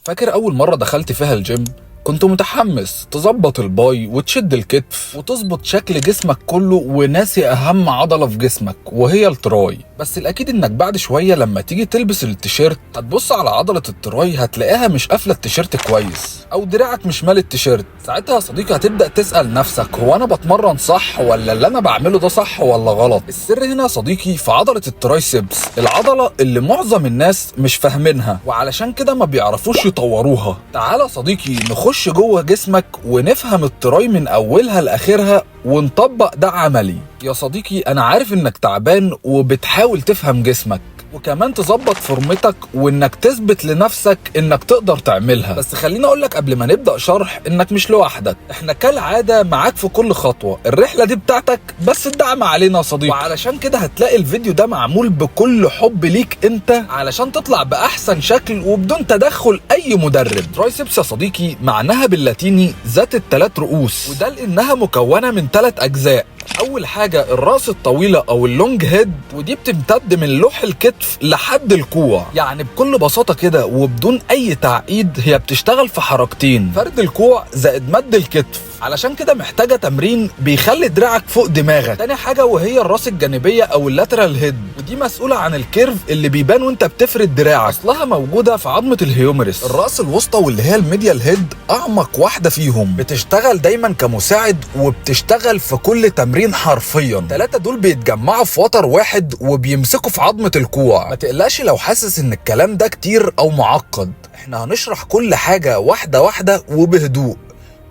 فاكر أول مرة دخلت فيها الجيم؟ كنت متحمس تظبط ال bi وتشد الكتف وتظبط شكل جسمك كله، وناسي اهم عضلة في جسمك وهي ال tri. بس الاكيد انك بعد شوية لما تيجي تلبس التيشيرت هتبص على عضلة ال tri، هتلاقيها مش قافلة التيشيرت كويس او دراعك مش مالي التيشيرت. ساعتها يا صديقي هتبدأ تسأل نفسك، هو انا بتمرن صح ولا اللي انا بعمله ده صح ولا غلط؟ السر هنا يا صديقي في عضلة ال triceps، العضلة اللي معظم الناس مش فاهمينها وعلشان كده ما بيعرفوش يطوروها. تعالى يا صديقي نخش جوه جسمك ونفهم ال tri من اولها لاخرها ونطبق ده عملي. يا صديقي انا عارف انك تعبان وبتحاول تفهم جسمك وكمان تظبط فورمتك وانك تثبت لنفسك انك تقدر تعملها. بس خليني اقولك قبل ما نبدأ شرح انك مش لوحدك، احنا كالعادة معاك في كل خطوة. الرحلة دي بتاعتك بس الدعم علينا يا صديقي، وعلشان كده هتلاقي الفيديو ده معمول بكل حب ليك انت علشان تطلع باحسن شكل وبدون تدخل اي مدرب. triceps يا صديقي معناها باللاتيني ذات الثلاث رؤوس، وده لانها مكونة من ثلاث اجزاء. اول حاجة الراس الطويلة او ال long head، ودي بتمتد من لوح الكتف لحد الكوع. يعني بكل بساطة كده وبدون اي تعقيد هي بتشتغل في حركتين، فرد الكوع زائد مد الكتف. علشان كده محتاجه تمرين بيخلي دراعك فوق دماغك. تاني حاجة وهي الراس الجانبية او ال lateral head، ودي مسؤولة عن ال curve اللي بيبان وانت بتفرد دراعك، اصلها موجودة في عظمه ال humerus. الراس الوسطى واللي هي ال medial head اعمق واحدة فيهم، بتشتغل دايما كمساعد وبتشتغل في كل تمرين حرفيا. الثلاثة دول بيتجمعوا في وتر واحد وبيمسكوا في عظمه الكوع. ما تقلقش لو حاسس ان الكلام ده كتير او معقد، احنا هنشرح كل حاجة واحدة واحدة وبهدوء،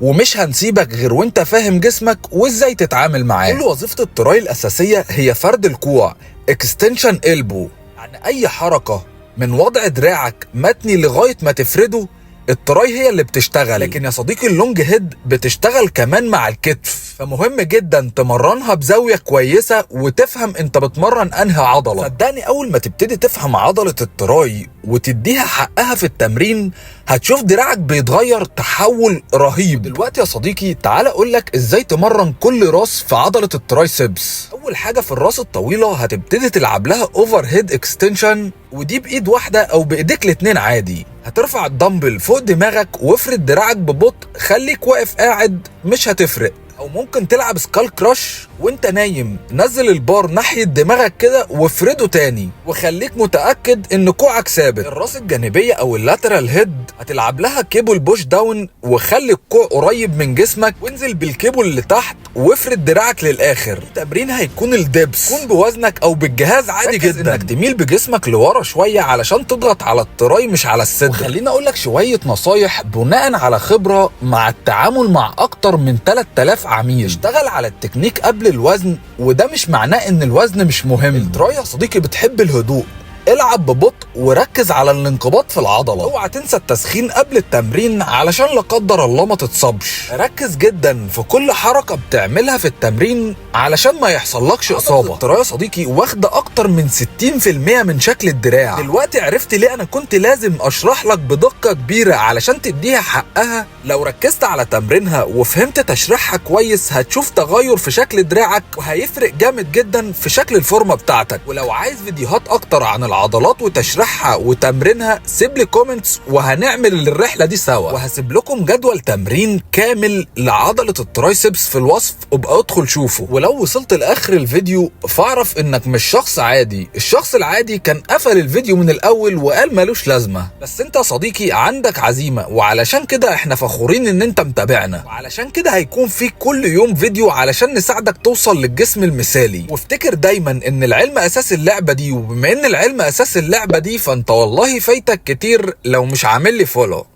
ومش هنسيبك غير وانت فاهم جسمك وازاي تتعامل معاه. كل وظيفة ال tri الأساسية هي فرد الكوع، extension elbow. يعني أي حركة من وضع دراعك متني لغاية ما تفرده ال tri هي اللي بتشتغل. لكن يا صديقي ال long head بتشتغل كمان مع الكتف، فمهم جدا تمرنها بزاوية كويسة وتفهم انت بتمرن انهي عضلة. صدقني اول ما تبتدي تفهم عضلة ال tri وتديها حقها في التمرين هتشوف دراعك بيتغير تحول رهيب. دلوقتي يا صديقي تعالى اقولك ازاي تمرن كل راس في عضلة ال triceps. اول حاجة في الراس الطويلة هتبتدي تلعب لها overhead extension، ودي بايد واحدة او بايديك الاتنين عادي. هترفع الدمبل فوق دماغك وافرد دراعك ببطء، خليك واقف قاعد مش هتفرق. او ممكن تلعب skull crush وانت نايم، نزل البار ناحية دماغك كده وافرده تاني، وخليك متأكد ان كوعك ثابت. الراس الجانبية او ال lateral head هتلعب لها cable push down، وخلي الكوع قريب من جسمك وانزل بالكيبل اللي تحت وافرد دراعك للاخر. التمرين هيكون ال dips، يكون بوزنك او بالجهاز عادي جدا، انك تميل بجسمك لورا شوية علشان تضغط على ال tri مش على الصدر. وخليني اقول لك شوية نصايح بناء على خبرة مع التعامل مع اكتر من 3000 عميل. اشتغل على التكنيك قبل الوزن، وده مش معناه ان الوزن مش مهم. ال tri يا صديقي بتحب الهدوء، العب ببطء وركز على الانقباض في العضلة. اوعى تنسى التسخين قبل التمرين علشان لا قدر الله ما تتصابش. ركز جدا في كل حركة بتعملها في التمرين علشان ما يحصلكش اصابه. ال tri يا صديقي واخده اكتر من 60% من شكل الدراع. دلوقتي عرفت ليه انا كنت لازم اشرح لك بدقة كبيرة علشان تديها حقها. لو ركزت على تمرينها وفهمت تشريحها كويس هتشوف تغير في شكل دراعك، وهيفرق جامد جدا في شكل الفورمة بتاعتك. ولو عايز فيديوهات اكتر عن العضلات وتشريحها وتمرينها سيب لي comments وهنعمل الرحلة دي سوا. وهسيب لكم جدول تمرين كامل لعضله ال triceps في الوصف، وابقى ادخل شوفه. ولو وصلت لاخر الفيديو فاعرف انك مش شخص عادي. الشخص العادي كان قفل الفيديو من الاول وقال ملوش لازمه، بس انت يا صديقي عندك عزيمة، وعلشان كده احنا فخورين ان انت متابعنا، وعلشان كده هيكون في كل يوم فيديو علشان نساعدك توصل للجسم المثالي. وافتكر دايما ان العلم اساس اللعبة دي، وبما ان العلم اساس اللعبة دي فانت والله فايتك كتير لو مش عامل لي follow.